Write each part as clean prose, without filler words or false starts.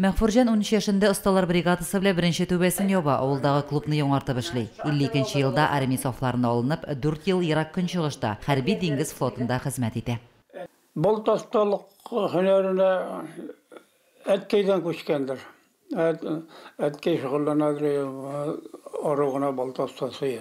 Мәгъфурҗан 13 яшендә осталар бригадасы белән беренче түбәсен яба, авылдагы клубны яңартып эшли. 52 нче елда армия сафларына алынып, дүрт ел Ерак Көнчыгышта, хәрби диңгез флотында хезмәт итә. Болт осталык һөнәренә әткәйдән күчкәндер. Әткәй шөгыльләнәдер, ару гына балта остасы.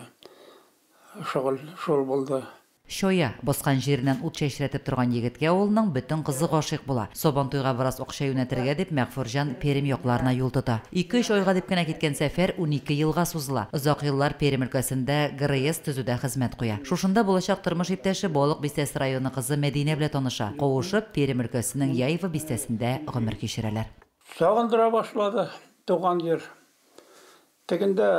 Шөгыль шул булды. Чая, баскан җиреннән ут чәчрәтеп торган егеткә авылның бөтен кызы гашыйк була. Сабантуйга бераз акча юнәтергә дип, Мәгъфурҗан Пермь якларына юл тота. Ике-өч айга дип кенә киткән сәфәр 12 елга сузыла. Озак еллар Пермь өлкәсендә ГРЭС төзүдә хезмәт куя. Шушында булачак тормыш иптәше Балык Бистәсе районы кызы Мәдинә белән таныша. Кавышып, Пермь өлкәсенең Яево бистәсендә гомер кичерәләр. Сагындыра башлады туган җир. Тегендә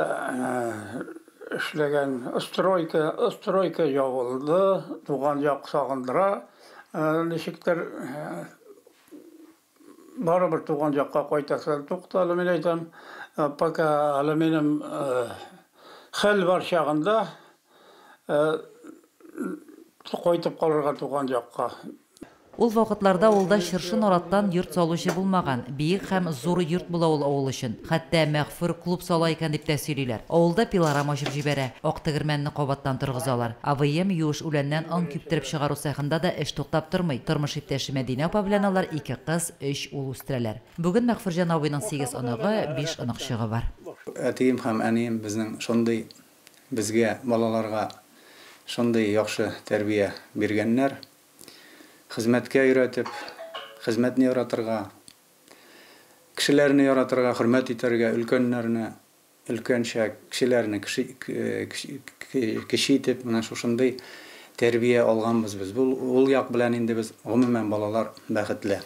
эшләгән стройка, стройка ябылды, туган як сагындыра. Ничектер барыбер туган якка кайтасы. Туктале, мин әйтәм, пока әле минем хәл бар чагында кайтып калырга туган якка. Ул вакытларда авылда чыршы-нараттан йорт салучы булмаган. Биек һәм зур йорт була ул авыл өчен. Хәтта Мәгъфүр клуб сала икән дип тә сөйлиләр. Авылда пилорама ачып җибәрә. Ак тегермәнне кабаттан торгызалар. АВМ юеш үләннән он киптереп чыгару цехында да эш туктап тормый. Тормыш иптәше Мәдинә апа белән алар ике кыз, өч ул үстерәләр. Бүген Мәгъфүрҗан абыйның сигез оныгы, биш оныкчыгы бар. Әтием һәм әнием безнең шундый безгә, балаларга шундый яхшы тәрбия биргәннәр. Хезмәткә өйрәтеп, хезмәтне яратырга, кешеләрне яратырга, хөрмәт итәргә, өлкәннәрне өлкәнчә, кешеләрне кеше кече итеп, менә шушындый тәрбия алганбыз без. Бу ул як белән инде без гомумән балалар бәхетле.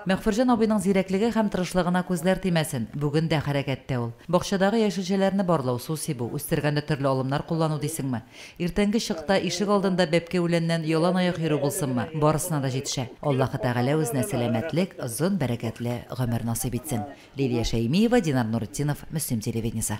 Мәгъфүрҗан абыйның зирәклеге һәм тырышлыгына күзләр тимәсен, бүген дә хәрәкәттә ул. Бакчадагы яшелчәләрне барлау, су сибү, үстергәндә төрле алымнар куллану дисеңме? Иртәнге чыкта ишек алдында бәбкә үләннән ялан аяк йөрү булсынмы, барысына да җитешә. Аллаһы Тәгалә үзенә сәламәтлек, озын, бәрәкәтле гомер насыйп итсен. Лилия Шәймиева, Динар Нуретдинов, Мөслим телевидениесе.